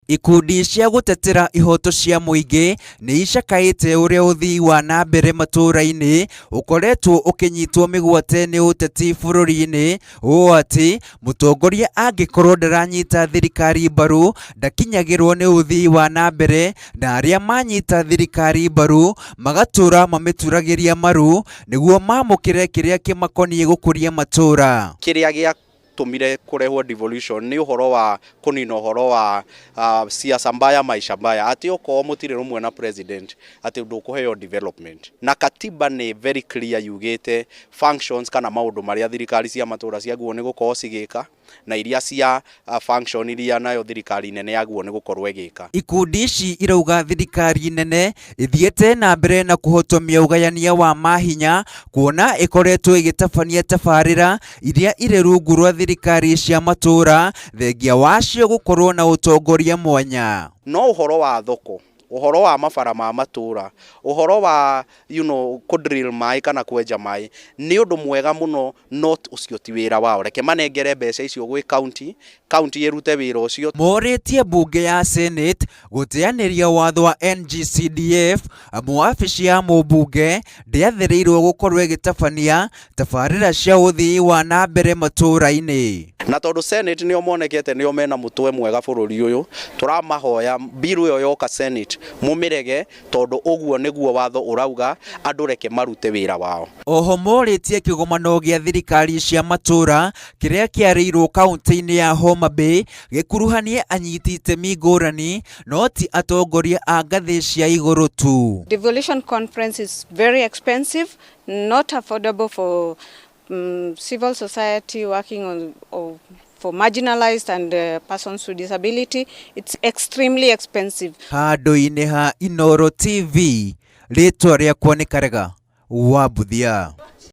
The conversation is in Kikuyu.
Ikundi cia gũtetera ihoto cia mũingĩ nĩ icakaĩte ũrĩa ũthii wa na mbere matũra-inĩ ũkoretwo ũkĩnyitwo mĩgwate nĩ ũteti bũrũri-inĩ, ũũ atĩ mũtongoria angĩkorwo ndaranyita thirikari mbaru ndakinyagĩrwo nĩ ũthii wa na mbere, na arĩa manyita thirikari mbaru magatũra mamĩturagĩria maru nĩguo mamũkĩre kĩrĩa kĩmakoniĩ gũkũria matũra. Kĩrĩa gĩatũmire kũrehwo devolution nĩ ũhoro wa kũnina ũhoro wa siasa mbaya maisha mbaya, atĩ okorwo mũtirĩ rũmwe na president atĩ ndũkũheo development. Na katiba nĩ very clear, yugĩte functions kana maũndũ marĩa thirikari cia matũra ciagĩrĩirwo nĩ gũkorwo cigĩka na iria cia function iria nayo thirikari nene yagĩrĩirwo nĩ gũkorwo ĩgĩka. Ikundi ici irauga thirikari nene ĩthiĩte na mbere na kũhotomia ũgayania wa mahinya, kuona ĩkoretwo ĩgĩtabania tabarĩra iria irĩ rungu rwa thirikari cia matũra thengia wacio gũkorwo na ũtongoria mwanya. No ũhoro wa thoko, ũhoro wa mabara ma matũra, ũhoro wa kũ drill maĩ kana kwenja maĩ nĩ ũndũ mwega mũno, no ũcio ti wĩra wao. Reke manengere mbeca icio gwĩ county, county ĩrute wĩra ũcio. Morĩtie mbunge ya Senate gũteanĩria watho wa NGCDF, amu wabici ya mũmbunge ndĩathĩrĩirwo gũkorwo ĩgĩtabania tabarĩra cia ũthii wa na mbere matũra-inĩ. Na tondũ Senate nĩo monekete nĩo mena mũtwe mwega bũrũri ũyũ, tũramahoya bill ĩyo yoka Senate mũmĩrege, tondũ ũguo nĩguo watho ũrauga, andũ reke marute wĩra wao. Oho morĩtie kĩgomano gĩa thirikari cia matũra kĩrĩa kĩarĩirwo kaunti-inĩ ya Homa Bay gĩkuruhanie anyiti itemi ngũrani, no ti atongoria a ngathĩ cia igũrũ tu. Devolution conference is very expensive, not affordable for civil society working on or for marginalized and persons with disability. It's extremely expensive. Handũ-inĩ ha Inooro TV, rĩtwa rĩakwa nĩ Karega wa Mbuthia.